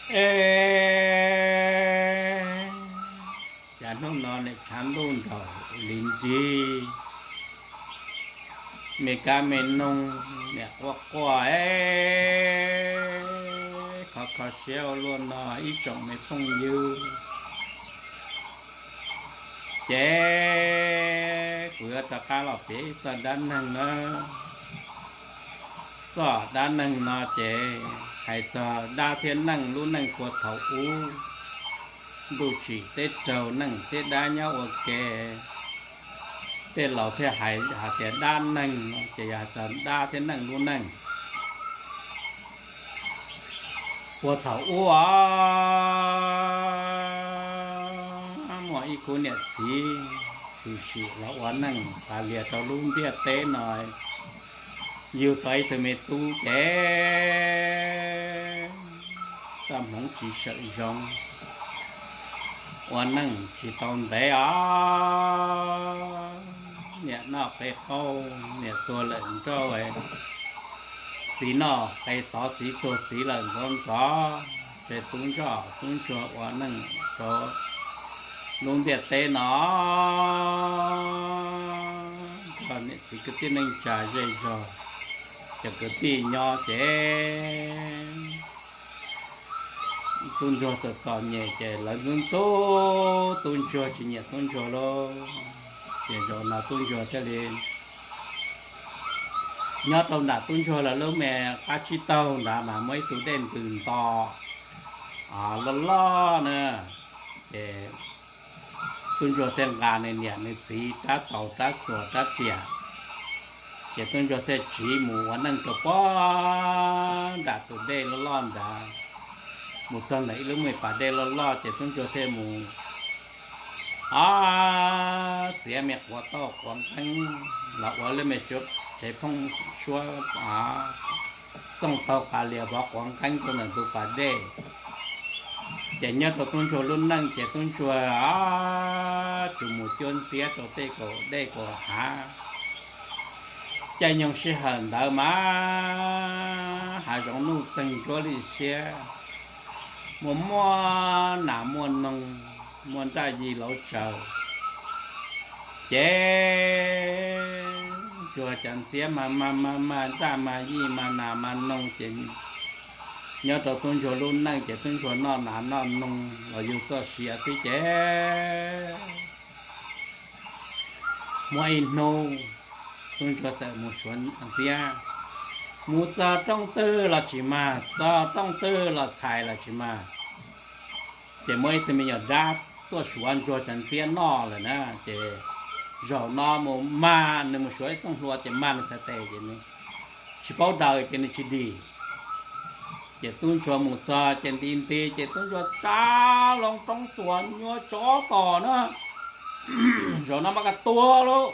Es cas hnub no nim tshav ntuj nraum li nrig, me kab me noog nim quaj quaj es kho kho siab ua luaj no ib tsoom me phooj ywg. Ces kuv yuav rov qab los piav ib txoj dab neeg na. Txoj dab neeg no ces hais txog dab thiab neeg lub neej puag thaum ub, ntuj tsim teb raug neej thiab dab nyob ua ke. Tej laus thiaj hais hais tias dab neeg no ces yog hais txog dab thiab neej lub neej. Puag thaum ub os, muaj ib khub niam txiv tshwm sim los ua neej tas lias rau lub ntiaj teb no, yug tau ib tug me tub ces txoj hmoov tsis sawm zoo, ua neej tsis tau ntev os, niam noj qe qaug, niam tuag lawm nrauj, txiv noj qe tov txiv tuag txiv lawm ntxov ntxov, ces tub ntsoj tub ntsuag ua neej rau lub ntiaj teb no nrog niam txiv kwv tij neej tsa zej zog, cov kwv tij nyob ces tub ntsuag txom txom nyem ces lawv ntxub ntxub tub ntsuag tsis nyiam tub ntsuag lauj. Ces zaum no tub ntsuag thiaj li nyob rau nram tub ntsuag lawv lub me qab tsib taug ntawd mas muaj ib tug dej ntws nto loj loj na. Ces tub ntsuag thiaj nqa nws niam nws txiv rab taus rab txuas rab riam, ces tub ntsuag thiaj tsiv mus ua neej rau puag nram tus dej loj loj ntawd. Mus txog ntawm ib lub me pas dej loj loj ces tub ntsuag thiaj mus, a, txiav me quav tauj quav nqeeb los ua lub me tsev phooj suab, txooj taug qas lias vov quav nqeeb rau ntawm tus pas dej. Ces nyob rau tub ntsuag lub neej ces tub ntsuag tsuas mus cuab ntxiab rau tej kaum dej kaum hav. Caij nyoog sij hawm ntawd mas hav zoov nuj txeeg ntsuab li siab, muaj muaj nas muaj noog, muaj nraj yig lauv tsaws. Ces ntsuag cov ntxiab mas mas mas mas nraj mas yig mas nas mas noog ces nyob rau tub ntsuag lub neej ces tub ntsuag noj nas noj noog los yug txoj sia xwb ces muaj ib hnub tub ntsuag txawm mus suav ntxiab, mus txog rooj twg los tsis mag, txog rooj twg los txhais los tsis mag. Ces muaj ib tug me nyuam dab tuaj suav ntsuag cov ntxiab noj lawm na, ces zaum no mus mag, nws mus suav ib txooj hlua ces mag nws txhais tes ces nws tsis paub daws ces nws tsis dim. Ces tub ntsuag mus txog ces nti nti ces tub ntsuag tsa loo roob txuas nyuaj tsov tos na, zaum no mas koj tuag lauj.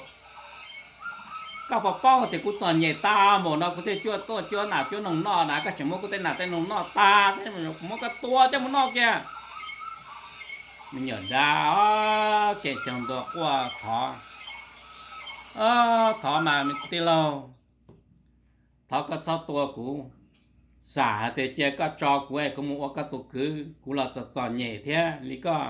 Koj puas paub tias kuv txom nyem tag npaum no kuv thiaj cuab tuaj cuab nas cuab noog noj na, koj tseem muab kuv tej nas tej noog noj tag thiab, kuv muab koj tua coj mus noj kiag. Me nyuam dab kev caug ntua quaj thov, thov mas tij laug, thov koj txhob tua kuv, xam hais tias cia koj tso kuv es kuv mus ua koj tus kwv, kuv los txom txom nyem thiab li koj,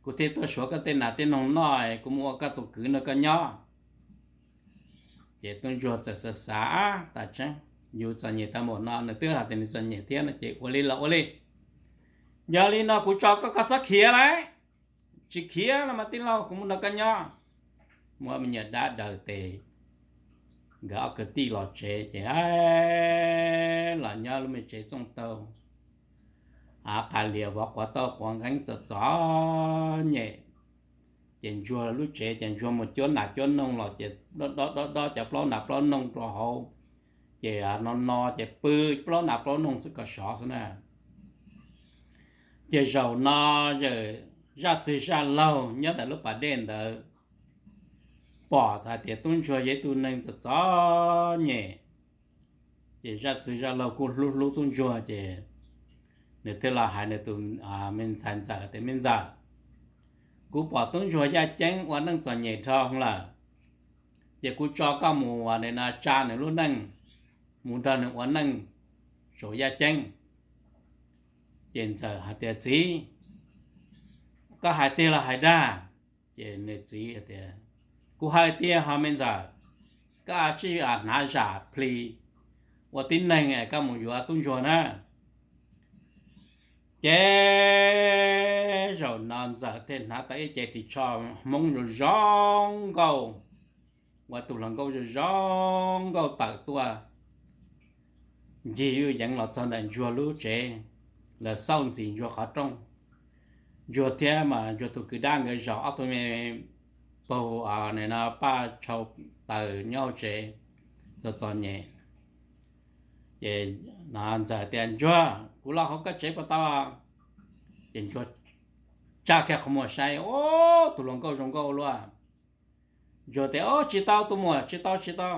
kuv thiaj tuaj suav koj tej nas tej noog noj es kuv mus ua koj tus kwv nrog koj nyob. Ces tub ntsuag txawm xav xav, tas tseeb, yus txom nyem tag npaum no nws twb hais tias nws txom nyem thiab no ces ua li los ua li. Yog li no kuv tso koj, koj txhob khiav lauj, tsis khiav los mas tij laug kuv mus nrog koj nyob. Muab me nyuam dab daws tes, nkawd ob kwv tij los tsev ces los nyob lub me tsev txooj taug, a, qas lias vov quav tauj quav nqeeb txom txom nyem. Ces ntsuag lub tsev ces ntsuag mus cuab nas cuab noog los ces dob dob dob dob cov plaub nas plaub noog rau hauv, ces no no ces pw plaub nas plaub noog xwb kom sov xwb na. Ces zaum no zaj txwg zaj laug nyob ntawm lub pas dej ntawd pom hais tias tub ntsuag yog ib tug neeg txom txom nyem, ces zaj txwg zaj laug kuj hlub hlub tub ntsuag ces nws thiaj los hais nws tus me ntxhais ntxawm tias, me ntxawm, kuv pom tub ntsuag yaj ceeb ua neej txom nyem dhau lawm, ces kuv tso koj mus ua no tsa nws lub neej, mus nrog nws ua neej saum yaj ceeb. Ces Ntxawm hais tias, Txiv, koj hais tiag los hais dag? Ces nws txiv tias, Kuv hais tiag ho me ntxawm, koj tsij hnav zam plhis ua tib neeg es koj mus yuav tub ntsuag na. Ces zaum no Ntxawm thiaj hnav tau ib ce ris tsho Hmoob zoo zoo nkauj, ua tus hluas nkauj zoo zoo nkauj tawm tuaj ncig yuj yeev los txog ntawm Ntsuag lub tsev, lawv xauj ntxim Ntsuag qhov rooj. Ntsuag thiab mas Ntsuag tus kwv dab nkawd zaum ob tug me paug no paj tshau taws nyob hauv tsev txom txom nyem. Ces Ntxawm tias, Ntsuag, kuv los hauv koj tsev puas tau? Ces Ntsuag tsa kiag qhov muag saib, Ub, tus hluas nkauj zoo nkauj luaj. Ntsuag tias, Ub, tsis tau tus muam, tsis tau tsis tau.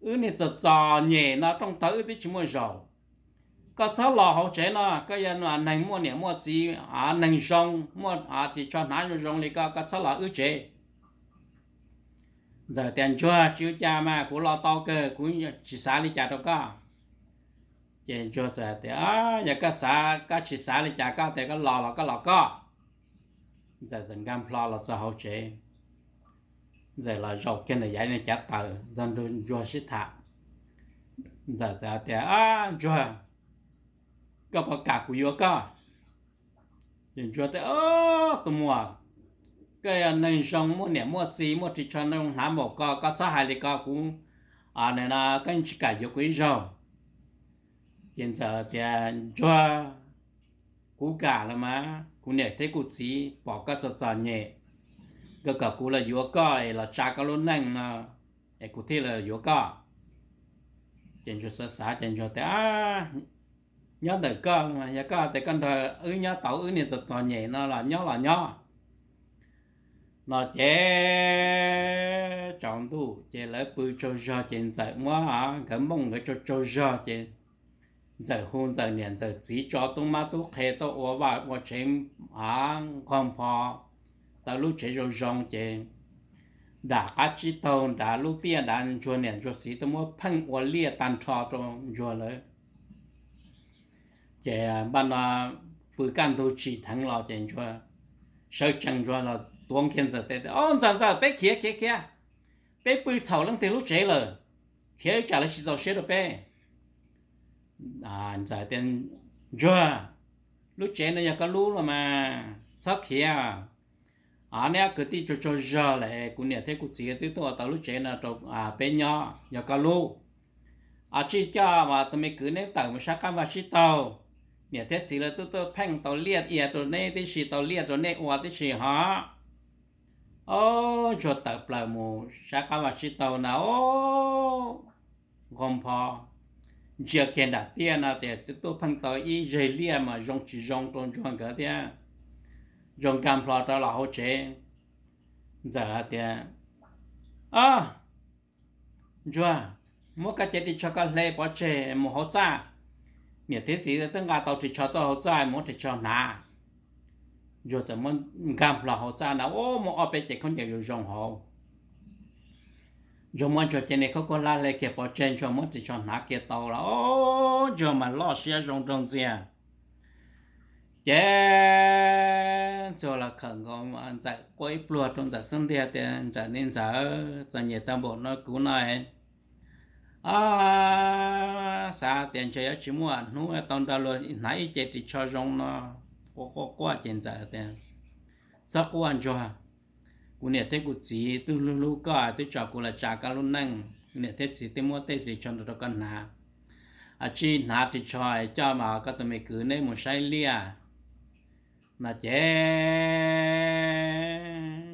Wb niag txom txom nyem no rooj tog wb twb tsis muaj zaum. Koj txhob los hauv tsev no, koj yog neeg muaj niam muaj txiv, neeg zoo, muaj ris tsho hnav zoo zoo li koj, koj txhob los wb tsev. Ntxawm tias, Ntsuag, tsis ua cas mas, kuv los tau kawg, kuv tsis xav li cas rau koj. Ces Ntsuag txawm tias, Yog koj xav, koj tsis xav li cas koj tias koj los los koj los koj. Ntxawm txawm nkag nplho los txog hauv tsev. Ntxawm los zaum kiag ntawm yav cav taws nrog Ntsuag sib tham. Ntxawm txawm tias, Ntsuag, koj puas kam kuv yuav koj? Ces Ntsuag tias, Tus muam, koj yog neeg zoo muaj niam muaj txiv muaj ris tsho zoo hnav npaum ko, koj txhob hais li ko, kuv no koj yeej tsis kam yuav kuv ib zaug. Ces Ntxawm tias, Ntsuag, kuv kam los mas, kuv niam thiab kuv txiv pom koj txom txom nyem, nkawd kom kuv los yuav koj es los tsa koj lub neej no es kuv thiaj los yuav koj. Ces Ntsuag xav xav ces Ntsuag tias, Nyob ntawm koj, yog koj tias koj nrog wb nyob tau wb niag txom txom nyem no los nyob los nyob. No ces tsaus ntuj ces lawv pw tsaug zog ces Ntxawm muab nkawd mooj nkawd tsaug tsaug zog ces Ntxawm hu Ntxawm niam Ntxawm txiv tso tub mab tub qhe tuaj ua vaj ua tsev nqog npho tau lub tsev zoo zoo ces nram qab tsib taug nrad lub tiaj nrad Ntsuag niam Ntsuag txiv tuaj muab pheej ua liaj tag nrho rau Ntsuag lawm. Ces npaj no pw kaj ntug tsim dheev los ces Ntsuag sawv tsees Ntsuag los tuav kiag Ntxawm tes tias, Ntxawm, Ntxawm, peb khiav khiav khiav, peb pw txhaum leej twg lub tsev lawm, khiav ib tsam lawv tsis txaus siab rau peb. Ntxawm tias, Ntsuag, lub tsev no yog koj lub los mas txhob khiav. Neb ob kwv tij tsaug tsaug zog lawm, kuv niam thiab kuv txiv twb tuaj ua tau lub tsev no rau peb nyob, yog koj lub. Tsij coj tus me kwv neb tawm mus sab qab vaj sib taug, niam thiab txiv lawv twb tuaj pheej tau liaj ia rau neb tib si, tau liaj rau nej ua tib si ho. Ob, Ntsuag tawm plaws mus sab qab vaj sib taug na, ob, nqog npho, ntsia kiag nram tiaj no ces twb tuaj pheej tau ib zeg liaj mas zoo tsis zoo rau Ntsuag nkawd thiab. Ntsuag nkag nplho rov los hauv tsev, Ntxawm hais tias, Ob, Ntsuag, muab koj cev ris tsho koj hle pov tseg mus hauv txaj. Niam thiab txiv twb nqa tau ris tsho tuaj hauv txaj, muab ris tsho hnav. Ntsuag txawm muab nkag nplho hauv txaj na, ob, muaj ob peb cev khaub ncaws zoo zoo hauv. Ntsuag muab Ntsuag cev niag khaub khaub hlab hle kiag pov tseg, Ntsuag muab ris tsho hnav kiag tau los, ob, Ntsuag mas loj siab zoo nraug ntxiag. Ces Ntxawm los khawm nkaus, Ntxawm quaj ib pluag rau Ntxawm xub ntiag tias, Ntxawm, niam Ntxawm, txom nyem tau npaum no kuv no, xav tias ntshe yuav tsis muaj hnub tau nrog luag hnav ib ce ris tsho zoo no. Quaj quaj quaj ces Ntxawm tias, Txhob quaj Ntsuag, kuv niam thiab kuv txiv twb hlub hlub koj, twb tso kuv los tsa koj lub neej, niam thiab txiv twb muab tej ris tsho rau koj hnav. Tsij hnav ris tsho coj mas koj tus me kwv neb mus saib liaj. No ces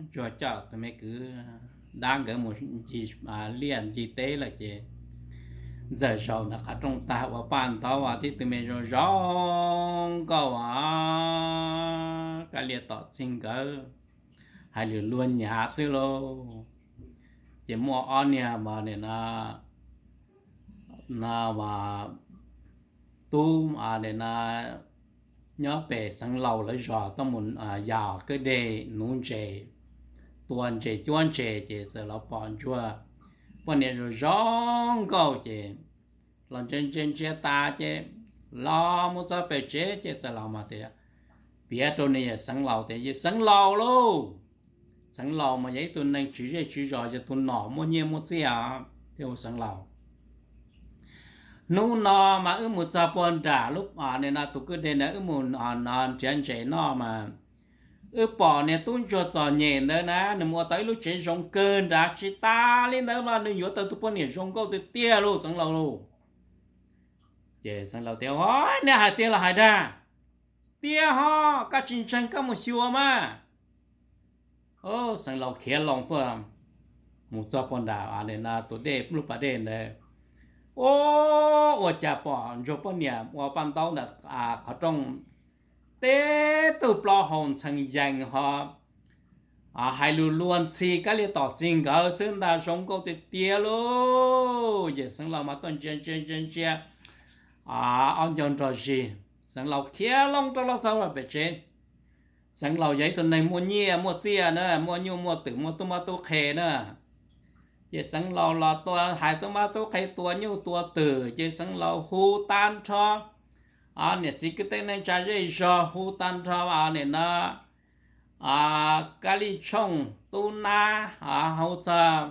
Ntsuag coj tus me kwv dab nkawd mus ncig liaj ncig teb lawm ces Ntxawm zaum ntawm qhov rooj tag ua paj ntaub tib tug me zoo zoo nkauj, kab liaj tom txig nkawd, hais lus luag nyav xwb lauj. Ces muaj ob niag mas nim no, no mas tub nim no nyob pem xeev laus lawv zos tuaj mus yos kwj deg nuv ntses, tua ntses cuab ntses ces txawm los pom Ntsuag poj niam zoo zoo nkauj ces los ntsia ntsia ntsia tas ces Los mus txog pem tsev ces txawm los mas tias, piav rau nws yawm Xeev Laus tias, yawm Xeev Laus lauj, Xeev Laus mas yog ib tug neeg tswv zej tswv zos, yog tus nom muaj nyiaj muaj txiaj thiab hu Xeev Laus. Hnub no mas wb mus txog puag nram lub, nim no tus kwj deg na, wb mus nrhiav ntses noj mas wb pom niag tub ntsuag txom nyem ntawd na, nws mus ua tau ib lub tsev zoo kawg nrad, tsis tas li ntawd mas nws yuav tau tus poj niam zoo nkauj tiag tiag lauj Xeev Laus lauj. Ces Xeev Laus tias, nej hais tiag los hais dag? Tiag ho, koj tsis ntseeg koj mus xyuas mas. Xeev Laus khiav loo tuaj mus txog puag nram tus dej, lub pas dej ntawd. Ua cas pom ntsuag poj niam ua paj ntaub ntawm qhov rooj, teb tug plaub hau ntxhee yees ho hais lus luag ntxhi kab liam tom txij nkawd xwb ntag, zoo nkauj tiag tiag lauj. Ces Xeev Laus mas tuaj ntsia ntsia ntsia ntsia ob ncaug nrog zig, Xeev Laus khiav loo rau los txog pem tsev. Xeev Laus yog ib tug neeg muaj nyiaj muaj txiaj na, muaj nyuj muaj twm, muaj tub mab tub qhe na. Ces Xeev Laus los tua hais tub mab tub qhe, tua nyuj tua twm, ces Xeev Laus hu tag nrho niam txiv kwv tij neej tsa zej zog, hu tag nrho nim no Kab Lij Tshooj, Tub Nab, hu txog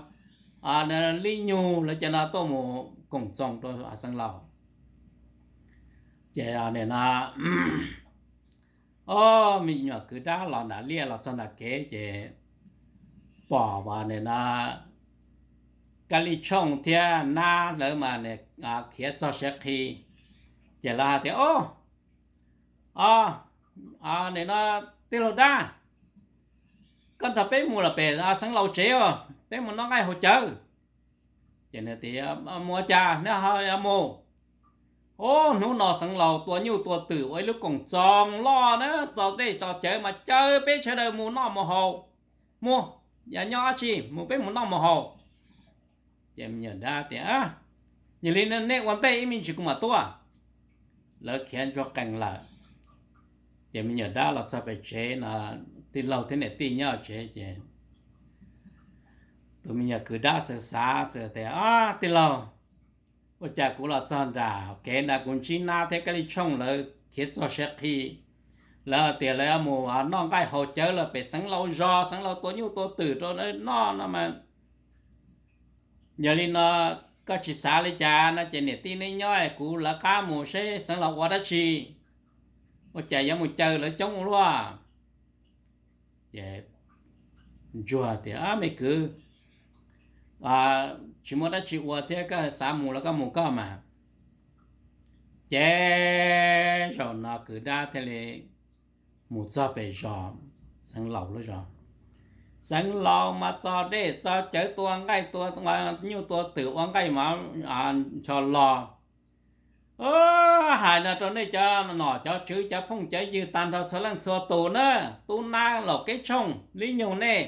Lib Nyug lawv cov no tuaj mus koom txoos rau Xeev Laus. Ces nim no me nyuam kwv dab los nram liaj los txog nram kev ces pom nim no Kab Lij Tshooj thiab Nab lawv mas khiav txog siav qhi. Ces lawv hais tias, o, nim no tij laug dab, koj nrog peb mus los pem Xeev Laus tsev os, peb mus noj nqaij haus cawv. Ces nws tias, mus ua cas neb ho mus? Ub, hnub no Xeev Laus tua nyuj tua twm ua ib lub koom txoos loj na, txo dej txo cawv mas caw peb sawv daws mus noj mus haus. Mus, yog nyob dab tsi, mus peb mus noj mus haus. Ces me nyuam dab tias, yog li no nej ua ntej ib me ntsis kuv mam tuaj. Lawv khiav ntsuag qees lawm. Ces me nyuam dab los txog pem tsev no, tij laug thiab niam tij nyob tsev ces tus me nyuam kwv dab txawm xav txawm tias, tij laug, ua cas kuv los txog nram kev ntawd kuv ntsib Nab thiab Kab Lij Tshooj lawv khiav txog siav qhi, lawv tias lawv mus noj nqaij haus cawv los pem Xeev Laus zos, Xeev Laus tua nyuj tua twm rau lawv noj no mas, yog li no koj tsis xav li cas no ces niam tij neb nyob kuv lawv qab mus seb Xeev Laus ua dab tsi, ua cas yuav mus caw lawv coob ua luaj. Ces ntsuag tias, me kwv, tsis muaj dab tsi ua thiab, koj xav mus los koj mus koj mas. Ces zaum no kwv dab thiaj li mus txog pem zos Xeev Laus lub zos. Xeev Laus mas txo dej txo cawv tua nqaij tua nyuj tua twm ua nqaij mov ncho los. Hais no rau nej cov nom cov tswv cov phooj cov ywg tag nrho txhua leej txhua tus na, Tub Nab, Laus Kev Tshooj, Lib Nyug nej,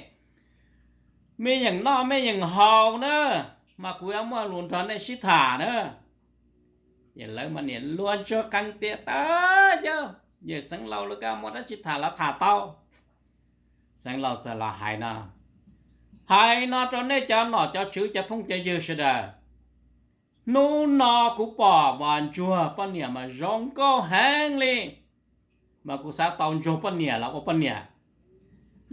mej yeem noj mej yeem haus na, mas kuv yuav muaj lus nrog nej sib tham na. Ces lawv mas niam luag ntsuag qees tias, tag yog yawm Xeev Laus lawv koj muaj dab tsi tham los tham tau. Xeev Laus txawm los hais no, hais no rau nej cov nom cov tswv cov phooj cov ywg sawv daws, hnub no kuv pom mas ntsuag poj niam mas zoo nkauj heev li, mas kuv xav tau ntsuag poj niam los ua poj niam.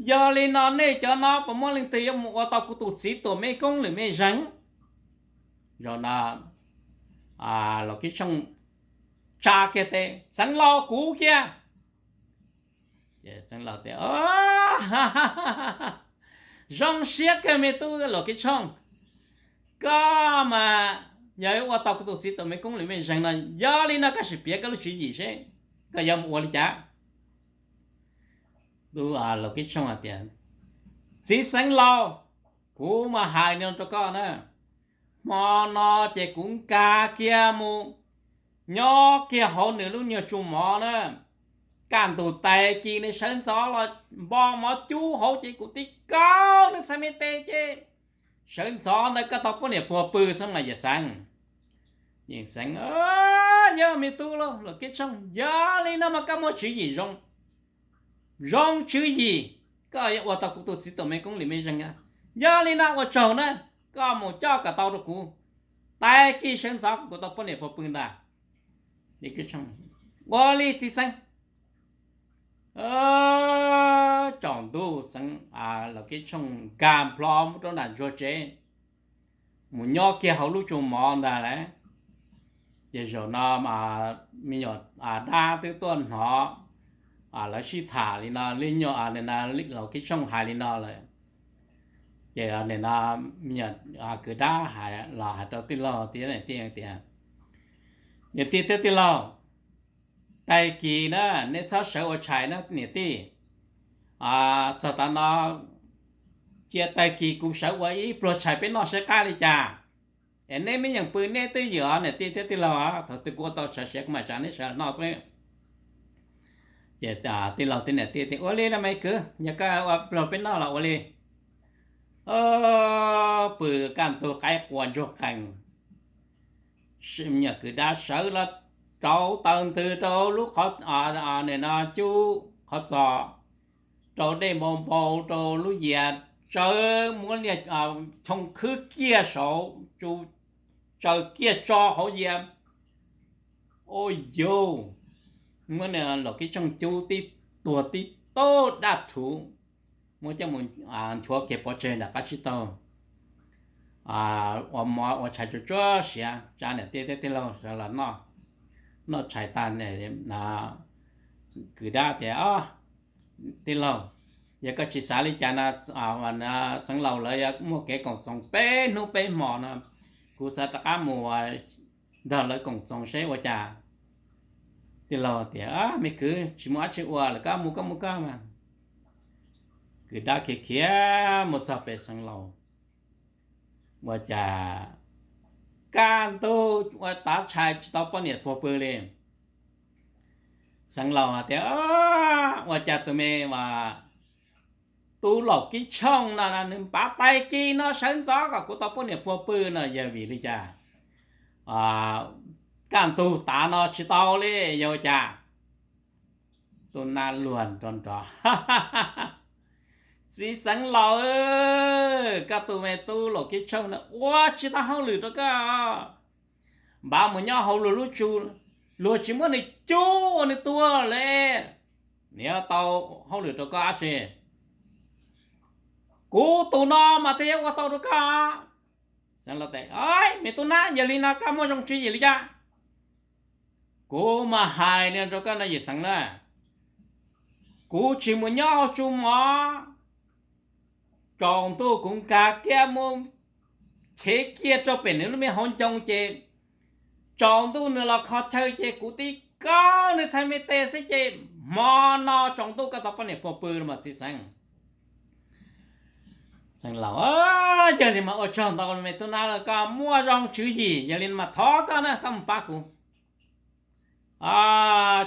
Yog li no nej cov no puas muaj leej twg yuav mus ua tau kuv tus txiv tuam mej koob lwm mej zeeg? Zaum no Laus Kev Tshooj tsa kiag tes, Xeev Laus, kuv kiag. Ces Xeev Laus tias, zoo siab kawg me tub Laus Kev Tshooj, koj mas yog ua tau kuv tus txiv tuam mej koob lwm mej zeeg no, yog li no koj sim piav koj lub tswv yim seb koj yuav mus ua li cas. Tub Laus Kev Tshooj hais tias, txiv Xeev Laus, kuv mas hais no rau koj na, hmo no ces kuv nkag kiag mus nyob kiag hauv nws lub nyuag tsu mov na, kaj ntug tais kis nws sawv ntxov los npo mov cub hauv ces kuv tib kaug nws txhais me tes ces sawv ntxov ntawd koj tau poj niam puag pw xwb mas yawm Xeev. Yawm Xeev, yog me tub Laus Kev Tshooj, yog li no mas koj muaj tswv yim zoo, zoo tswv yim, koj yuav ua tau kuv tus txiv tuam mej koob lwm mej zeeg. Yog li no ua tsaug na, koj mus coj kom tau rau kuv, tais kis sawv ntxov kuv tau poj niam puag pw ntag. Ua li txiv xeev. Tsaus ntuj xeev, Laus Kev Tshooj nkag nplho mus rau nram ntsuag tsev, mus nyob kiag hauv lub tsu mov ntag lawm. Ces zaum no me nyuam dab twb tuaj hnov lawv sib tham li no, li nyuam Laus Kev Tshooj hais li no lawm. Ces me nyuam kwv dab hais los hais rau tij laug thiab niam tij tias, niam tij thiab tij laug, tag kis na neb txhob sawv ua tshais na niam tij. Txog tav no cia tag kis kuv sawv ua ib pluag tshais peb noj saib qab li cas. Es neb me nyuam pw neb twb ywm os niam tij thiab tij laug, thaum twg kuv ua tau tshais siav kuv mam tsa neb sawv noj xwb. Ces tij laug thiab niam tij tias ua li los me kwv, yog koj ua pluag peb noj los ua li. Pw kaj ntug qaib qua ntsuag qees, me nyuam kwv dab sawv los rauv taws ntws rau lub qhov, no cub qhov txos, rau dej npau npau rau lub yias, tsawv muab niag choo khwb kiag saud, tsaws kiag tso hauv yias. Ua yus muab Laus Kev Tshooj cub tib tuag tib tug daj rhuv, muab coj mus nchuav kiag pov tseg nram qab tsib taug, ua mov ua tshais tsuag tsuag siav tsa niam tij thiab tij laug sawv los noj. Noj tshais tag, kwv dab tias, tij laug, yog koj tsis xav li cas no, xeev laus lawv yuav muaj kev koom txoos peb hnub peb hmo no, kuv xav rov qab mus nrog lawv koom txoos seb ua cas. Tij laug tias me kwv, tsis muaj dab tsi ua lawm, koj mus koj mus koj mas. Kwv dab khiav khiav mus txog pem xeev laus, ua cas kaj ntug ua tav tshais tsis tau poj niam puag pw li. Xeev laus hais tias, ua cas tus me, tub Laus Kev Tshooj no nws npav tag kis no sawv ntxov kom kuv tau poj niam puag pw no yog vim li cas? Kaj ntug tav no tsis tau li yog ua cas? Tub nab luag nrov nrov, txiv xeev laus, koj tus me tub Laus Kev Tshooj no ua tsis tau hauj lwm rau koj. Npav mus nyob hauv luag lub tsu, luag tsis muab nws cub ua nws tuag li, nws yuav tau hauj lwm rau koj dab tsi? Kuv tus no mas thiaj yuav ua tau rau koj. Xeev laus tias, me tub nab, yog li no koj muaj zoo tswv yim li cas? Kuv mas hais li rau koj no yawm xeev na, kuv tsis mus nyob hauv tsu mov, tsaus ntuj kuv nkag kiag mus chev kiag rau pem nws lub me hauv ncoo ces tsaus ntuj nws los kho chaw ces kuv tib kaug nws txhais me tes xwb ces hmo no tsaus ntuj koj tau poj niam puag pw los mas txiv xeev. Xeev laus, yog li mas ua tsaug ntau me tub nab, koj muaj zoo tswv yim, yog li mas thov koj na koj mus pab kuv.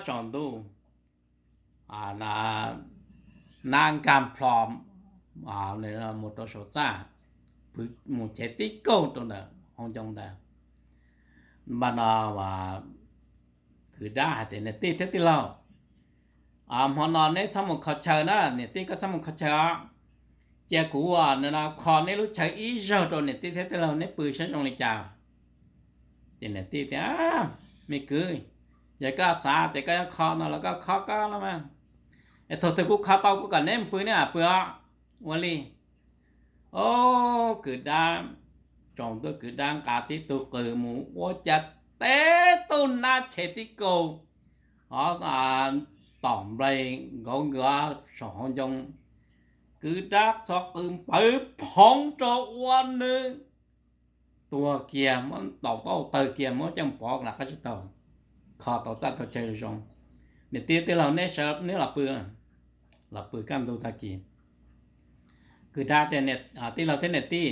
Tsaus ntuj nab nkag nplho mus rau saum txaj, mus chev tib kaug rau ntawm hauv ncoo ntawd. Npaj no kwv dab hais tias niam tij thiab tij laug, hmo no neb txhob mus kho chaw na, niam tij koj txhob mus kho chaw os. Cia kuv ua no kho neb lub chaw ib zaug rau niam tij thiab tij laug neb pw saib zoo li cas. Ces niam tij tias, me kwv, yog koj xav tias koj yuav kho no los koj kho koj no mas, es thaum twg kuv kho tau kuv kom neb mus pw neb mam pw os. Ua li. Kwv dab, tsaus ntuj kwv dab nqa tib tug qws mus ua cas teb tub nab chev tib kaug, tom nplai nkauv nkawd saum hauv ncoo. Kwv dab txhob qws npawv phoov rau ua nws tuag kiag, muab ntaus tau tawg kiag muab coj pov nram qab tsib taug, kho tau txaj tau chaw zoo. Niam tij tij laug neb los pw, los pw kaj ntug tag kis. Kwv dab tias, tij laug thiab niam tij,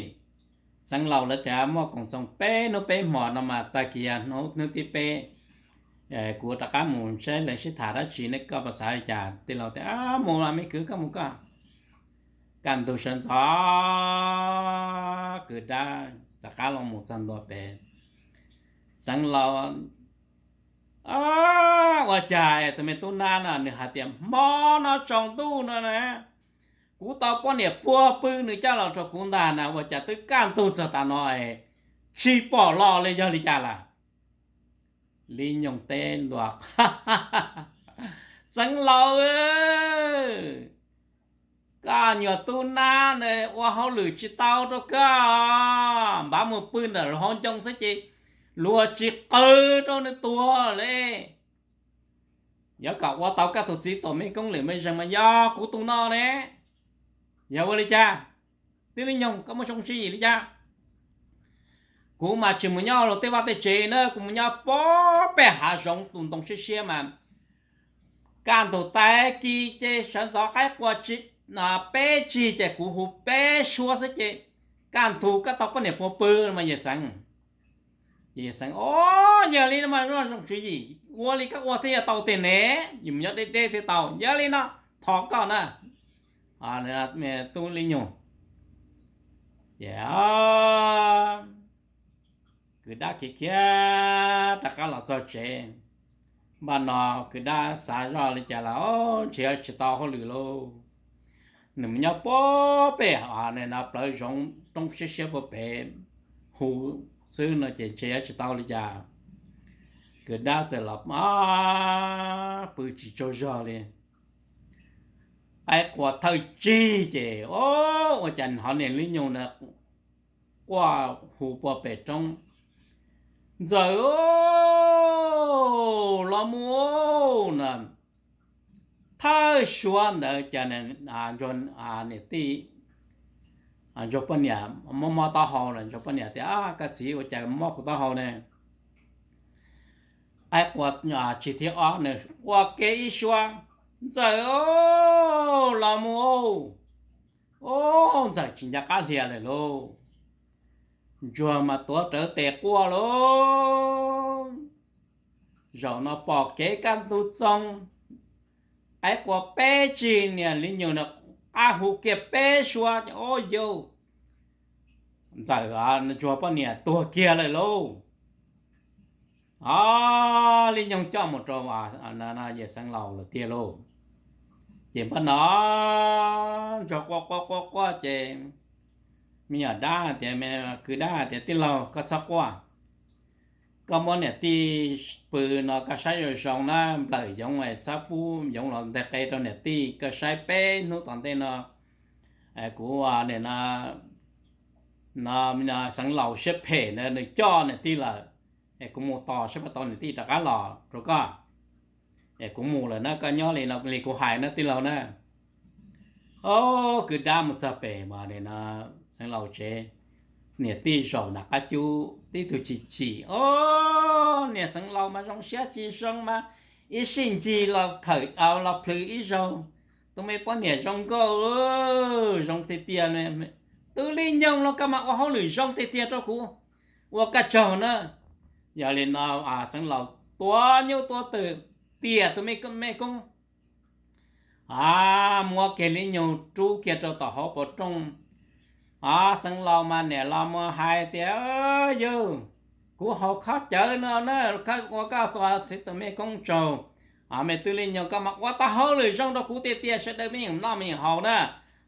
xeev laus lawv tseem muaj koom txoos peb hnub peb hmo no mas tag kis hnub thib peb kuv rov qab mus saib lawv sib tham dab tsi ne, koj puas xav li cas? Tij laug tias, mus los me kwv, koj mus koj. Kaj ntug sawv ntxov kwv dab rov qab los mus txog ntua pem, xeev laus, ua cas tus me tub nab no nws hais tias hmo no tsaus ntuj no na, kuv tau poj niam puag pw nws coj los rau kuv ntag na, ua cas twb kaj ntug txog tav no es tsis pom los li, yog li cas lawm? Li Nyoog teb ntua, Xeev Laus, koj nyuag tub nab na, ua hauj lwm tsis tau rau koj, npaj mus pw ntawm hauv ncoo xwb ces luag tsis qw rau nws tuag li. Yog kom ua tau koj tus txiv tuam me koob lwm me zeeg mas yog kuv tus no ne. Yog ua li cas? Tub Li Nyoog, koj muaj zoo tswv yim li cas? Kuv mas tsis mus nyob rau tej vaj tej tsev na, kuv mus nyob puag pem hav zoov tus ntoo siab siab mas, kaj ntug tag kis ces sawv ntxov qaib qua peb tsig ces kuv hu peb suab xwb ces kaj ntug koj tau poj niam puas pw mas yawm Xeev. Ces yawm Xeev, o, yog li no mas zoo tswv yim, ua li koj ua thiaj yuav tau tiag ne, yus mus nyob deb deb thiaj tau, yog li no thov koj na, Tub Li Nyoog. Ces kwv dab khiav khiav rov qab los txog tsev. Npaj no kwv dab xav zoj li cas los ntshe yuav tsis tau hauj lwm lauj. Nws mus nyob puag pem no plawv zoov roob siab siab puag pem hu xwb no ces ntshe yuav tsis tau li cas. Kwv dab txawm los pw tsis tsaug zog li. Qaib qua thawj tsig ces, o, ua cas hnov niam Li Nyoog na quaj hu puag pem roob, Ntxawm, los mus, no. Thawj suab ntawd cas niam tij, Ntsuag poj niam mob mob taub hau lawm, Ntsuag poj niam tias, Koj txiv, ua cas mob kuv taub hau ne? Qaib qua tsig thib ob nws qua kiag ib suab, Ntxawm, los mus. Ub, Ntxawm tsis nco qab hlia lawm lauj. Ntsuag mas tuav rawv tes quaj lauj. Zaum no pom kev kaj ntug txoog, qaib qua peb tsig, niam Li Nyoog no qab hu kiag peb suab, o yau, Ntxawm, Ntsuag poj niam tuag kiag lawm lauj. O, Li Nyoog coj mus rau yawm Xeev Laus lawm tiag lauj. Ces npaj no Ntsuag quaj quaj quaj quaj ces me nyuam dab tias, kwv dab tias, Tij laug, koj txhob quaj. Koj muab niam tij pw no koj saib zoo zoo na, nplawm yoov, txhob pub yoov los nteg qe rau niam tij. Koj saib peb hnub tom ntej no, kuv, no, Xeev Laus siab phem na, nws coj niam tij lawm. Es kuv mus tos saib puas tau niam tij rov qab los rau koj. Es kuv mus lawm na, koj nyob li no li kuv hais na tij laug na. O, kwv dab mus txog pem mas no, Xeev Laus tsev, niam tij zaum nram qab cub tib tug chim chim. O, niam Xeev Laus mas zoo siab tsis zoo mas ib sij ncig los khawm los plhws ib zaug. Tus me poj niam zoo nkauj, zoo tiag tiag. Tub Li Nyoog los koj mas ua hauj lwm zoo tiag tiag rau kuv, ua koj tsaug na. Yog li no Xeev Laus tua nyuj tua twm tiam tus me koob, muab kiag Li Nyoog rub kiag rau tom hauv paus rooj. Xeev Laus mas niam los mus hais tias, Yawg, kuv haus khob cawv no na, ua koj tus txiv tus me koob tsaug. Me Tub Li Nyoog, koj mas ua tau hauj lwm zoo rau kuv tiag tiag, sawv daws me nyuam noj me nyuam haus na.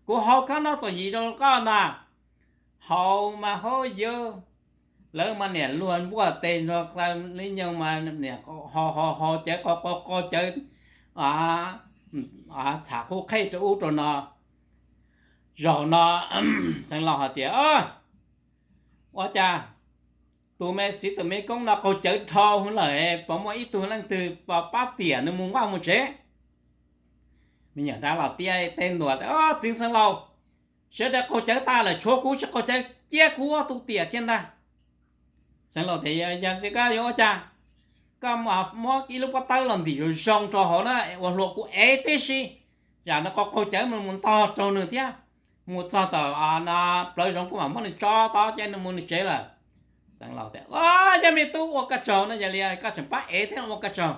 Kuv haus khob no txom nyem rau koj na. Haus mas haub yawg, lawv mas niam luag npuaj tes nrog Li Nyoog mas niam haus haus haus cawv, qaug qaug qaug cawv, txham qub qhej rau ub rau no. Zaum no Xeev Laus hais tias, Ua cas tus me txiv tus me koob no qaug cawv dhau hwv lawm, puas muaj ib tug leej twg pab tiam nws mus vaj mus tsev? Me nyuam dab los tiab teb ntua tias, Txiv Xeev Laus, sawv daws qaug cawv tas lawm, tshuav kuv tsis qaug cawv, cia kuv ua tus tiam kiag ntag. Xeev Laus tias, Yog li koj yuav ua cas? Koj muab ib lub pob tawb los ntim zoo zoo rau hauv na, ua hluas kuv ev tib si. Tsam no qaug qaug cawv mus mus ntog raug nws thiab, mus txog tom plawv zoov kuv mam muab nws tso tod ces nws mus nws tsev lawm. Xeev Laus tias, Yog me tub, ua koj tsaug na, yog li koj tseem pab ev thiab ua koj tsaug.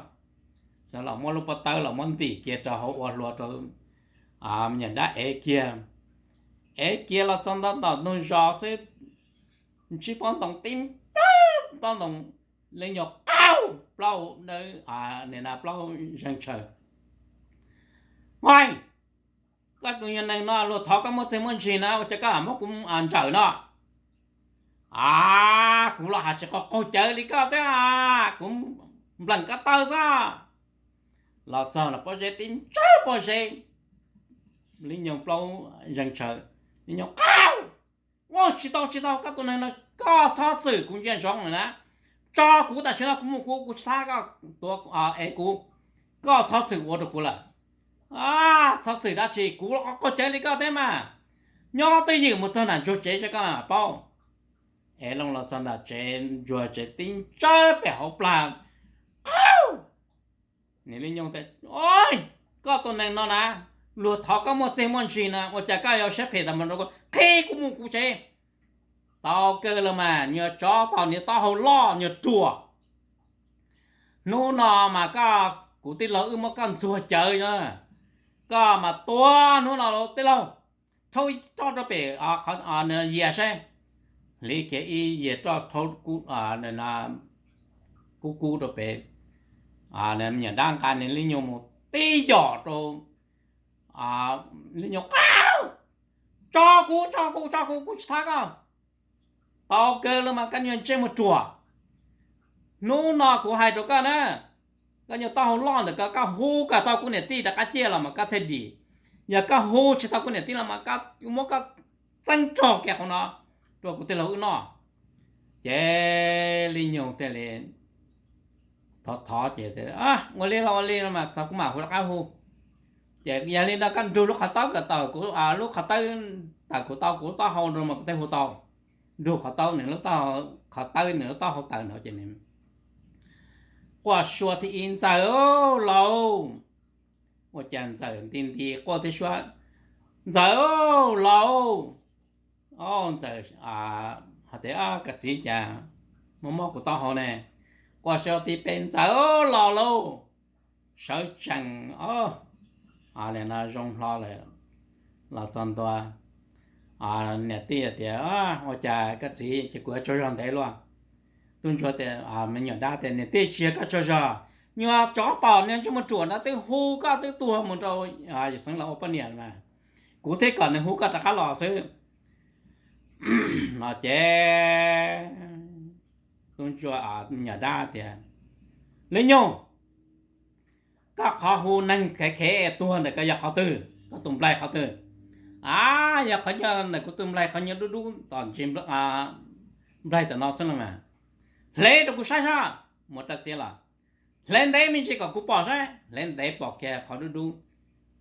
Xeev Laus muab lub pob tawb los muab ntim kiag rau hauv ua hluas rau me nyuam dab ev kiag. Ev kiag los txog nto tom ntug zos xwb, ntsib pob ntoo tib nplawg, pob ntoo li nyuag qaug plaub, plaub zeeg tshaw. Aib, koj tus nyuag neeg no luag thov koj muab txiag muab ntsig na, ua cas koj lam muab kuv ntsawm no? A, kuv los hais tsis qaug qaug cawv li koj thiab, kuv npleem ko taw xwb. Los txog los pob zeb tib ntsawj pob zeb, Li Nyoog plaub zeeg tshaw. Li Nyoog, Qab! Ua tsis tau, tsis tau, koj tus neeg no, koj txhob txwm kuv ntsia ntsoov lawm na. Tso kuv tam sim no, kuv mus kuv, kuv tsis thab koj tuav es kuv, koj txhob txwm ua rau kuv lawm. Txhob txwm dab tsi, kuv los qaug cawv li koj thiab mas. Nyob twj ywm mus txog nram ntsuag tsev seb koj mam paub. Es Looj los txog nram tsev ntsuag tsev tib ntsawj pem hauv plag. Qab! Niam Li Nyoog tias, Koj tus neeg no na, luag thov koj muaj txiaj muaj ntsig na, ua cas koj yuav siab phem tas mus rau kuv, qhib kuv mus kuv tsev. Tau kawg los mas, nyuag tsov tom niag taub hau loj nyuag ruam. Hnub no mas koj, kuv tij laug wb muab koj ntxuag cawv na, koj mas tuag hnub no los tij laug. Rhaub roj rau pem yias saib. Hliv kiag ib yias roj rhaub kub kub rau pem. Nyuam dab nqa niag Li Nyoog mus tib yom rau Li Nyoog, Qab! Tso kuv, tso kuv, tso kuv, kuv tsis thab koj. Tau kawg los mas koj nyuag ntsej muag ruam. Hnub no kuv hais rau koj na, koj nyuag taub hau loj ntawm ko, koj hu kom tau kuv niam tij rov qab ciaj los mas koj thiaj dim. Yog koj hu tsis tau kuv niam tij los mas koj muab koj txeeb rog kiag qhov no rau kuv tij laug wb noj. Ces Li Nyoog thiaj li thov thov ces, Ua li los ua li los mas thov kuv mam hu rov qab hu. Ces yog li no koj nrug lub qhov taub kom tau kuv, lub qhov taub tawm kuv tau kuv lub taub hau rau mas kuv thiaj hu tau. Nrug qhov taub nws lub, qhov tawb nws lub taub hau tawm no ces quaj suab thiab, Ntxawm laus. Ua cas Ntxawm nti nti quaj thiab suab, Ntxawm laus. Ntxawm hais tias, Koj txiv cas muab mob kuv taub hau ne? Quaj suab thiab peb, Ntxawm laus lauj. Sawv tsees, li no zoo hlo lawm los txog ntua. Niam tij tias, Ua cas koj txiv, ces kuv yuav tsaug zog ntev luaj. Tub ntsuag tias, me nyuam dab tias, Niam tij, tsis yog koj tsaug zog, nyuag tsov tom niag ntsej muag ruam ntawd twb hu koj twb tuag mus rau yawm xeev los ua poj niam mas, kuv thiaj kom nws hu koj rov qab los xwb. No ces tub ntsuag, me nyuam dab tias, Li Nyoog, koj qhov hu neeg khev khev tuag ntawm ko yog qhov twg? Koj tus nplaig qhov twg? A, yog qhov nyuag ntawm kuv tus nplaig, qhov nyuag dub dub tom ntsis nplaig tom no xwb los mas. Hle rau kuv saib seb. Muab rab txiab los hle ntev me ntsis kom kuv pom saib. Hle ntev pom kiag qhov dub dub,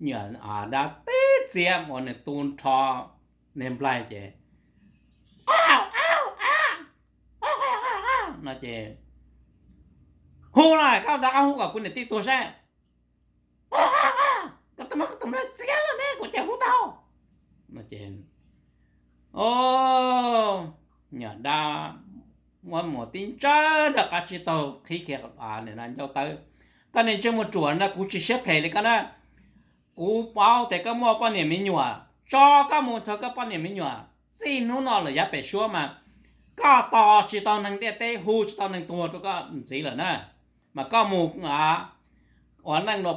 nyuam dab tib txiav uas nws tu nrho niag nplaig ces no ces, Hu los, koj rov qab hu kom kuv niam tij tuag saib. Koj tus, koj tus nplaig txiav lawm ne, kuv cas hu tau? No ces, o, nyuam dab muab mus tib ntsawj nrog qab tsib taug qhib kiag ncauj tawb. Koj niag ntsej muag ruam no, kuv tsis siab phem li koj na. Kuv paub tias koj muaj poj niam me nyuam, tso koj mus nrog koj poj niam me nyuam. Txij hnub no lawm yav pem suab mas koj tos tsis tau neeg ntiaj teb, hu tsis tau neeg tuag rau koj ntxiv lawm na. Mas koj mus ua neej dua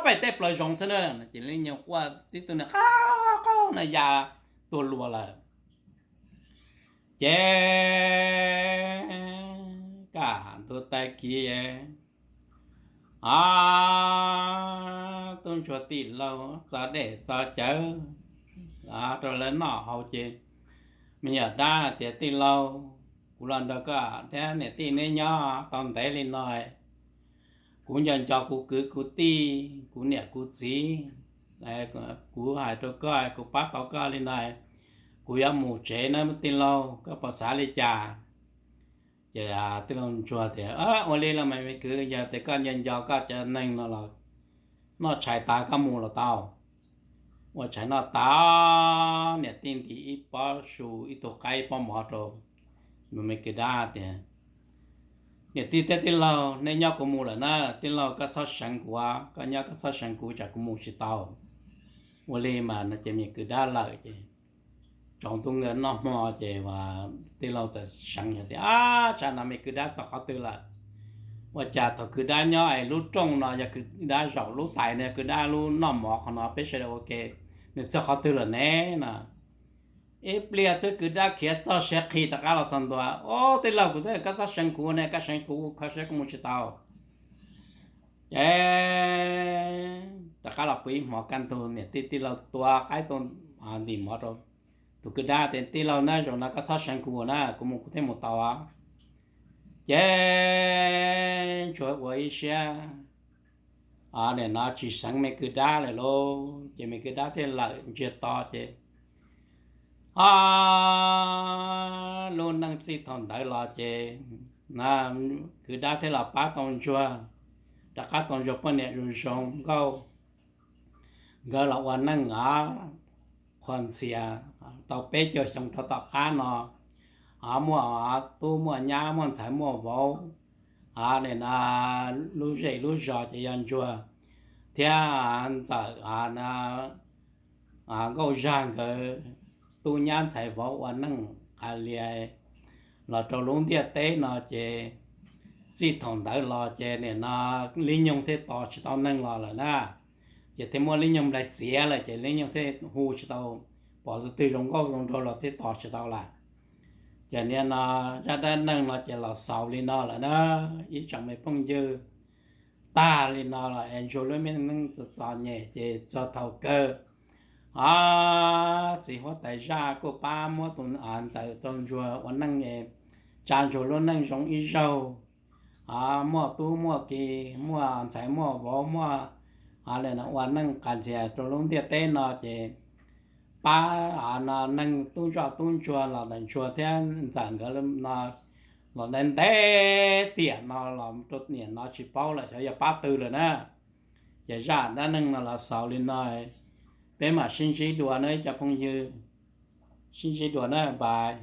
pem tej plawv zoov xwb na. Ces Li Nyoog quaj tib tug na, qaug qaug na ya tuag luas lawm. Ces kaj ntug tag kis, a, tub ntsuag tij laug txo dej txo cawv rau lawv noj haus ces me nyuam dab tias, Tij laug, kuv los nrog koj thiab niam tij neb nyob tau ntev li no, kuv nco nco kuv kwv kuv tij, kuv niam kuv txiv, kuv hais rau koj, kuv pab tau koj li no, kuv yuav mus tsev na tij laug, koj puas xav li cas? Ces tij laug ntsuag tias, Ua li los mas me kwv, yog tias koj nco nco koj cov neeg no los noj tshais tas koj mus los tau. Ua tshais noj tas, niam tij ntim ib pob su, ib tug qaib ib pob mov rau me kwv dab tias, Niam tij thiab tij laug, nej nyob kuv mus lawm na. Tij laug koj txhob seev kuv, koj nyob koj txhob seev kuv tsam kuv mus tsis tau. Ua li mas no ces me kwv dab lawm ces tsaus ntuj nkaus noj hmo ces tij laug txawm seev tias, Ab, tsam no me kwv dab txog qhov twg lawm? Ua cas thaum kwv dab nyob es lub rooj no yog kwv dab zaum, lub tais no yog kwv dab lub noj mov, qhov no peb sawv daws ua ke, nws txog qhov twg lawm ne? No ib pliag xwb kwv dab khiav txog siav qhi rov qab los txog ntua. Ob, tij laug, kuv twb, koj txhob seev kuv ne, koj seev kuv kho siab kuv mus tsis tau. Ces rov qab los pw ib hmos kaj ntug niam tij tij laug tua qaib tua ntim mov rau tus kwv dab tias, Tij laug na, zaum no koj txhob seev kuv na, kuv mus kuv thiaj mus tau. Ces ntsuag ua ib siab, nim no tsis seev me kwv dab lawm lauj, ces me kwv dab thiaj lawm ntsiag to ces, o, lub neej txij thaum ntawd los ces kwv dab thiaj los pab tau ntsuag, rov qab tau ntsuag poj niam zoo zoo nkauj. Nkawd los ua neej o, qhuas ntxhias tau peb caug xyoo rau tom qab no, o, muaj tub muaj nyab muaj ntxhais muaj vauv, o, nim no lub zej lub zos ces yog ntsuag thiab ntxawm, o, nkauj zag nkawd tub nyab ntxhais vauv ua neej qas lias los rau lub ntiaj teb no ces txij thaum ntawd los ces nim no Lib Nyoog thiaj tos tsis tau neeg los lawm na. Ces thiaj muab Lib Nyoog nplaig txiav lawm ces Lib Nyoog thiaj hu tsis tau, pom tus twg zoo nkauj zoo nraug los thiaj tos tsis tau lawm. Ces nim no zaj dab neeg no ces los xaus li no lawm na, ib tsoom me phooj ywg. Tag li no los es ntsuag lub me neej txom txom nyem ces txog thaum kawg, o, txiv huab tais zaj kuj pab muab tus ntxawm rau ntsuag ua neej es tsa ntsuag lub neej zoo ib zaug, o, muaj tub muaj ki, muaj ntxhais muaj vauv, muaj, o, ua neej qas lias rau lub ntiaj teb no ces pab, o, neeg tub ntsoj tub ntsuag los ntawm ntsuag thiab ntxawm nkawd no los ntev ntev tiam no los rau niam no tsis paub lawm xyov yog pab twg lawm na. Ces zaj dab neeg no los xaus li no, peb mam sib ntsib dua na ib cov phooj ywg, sib ntsib dua na, bye.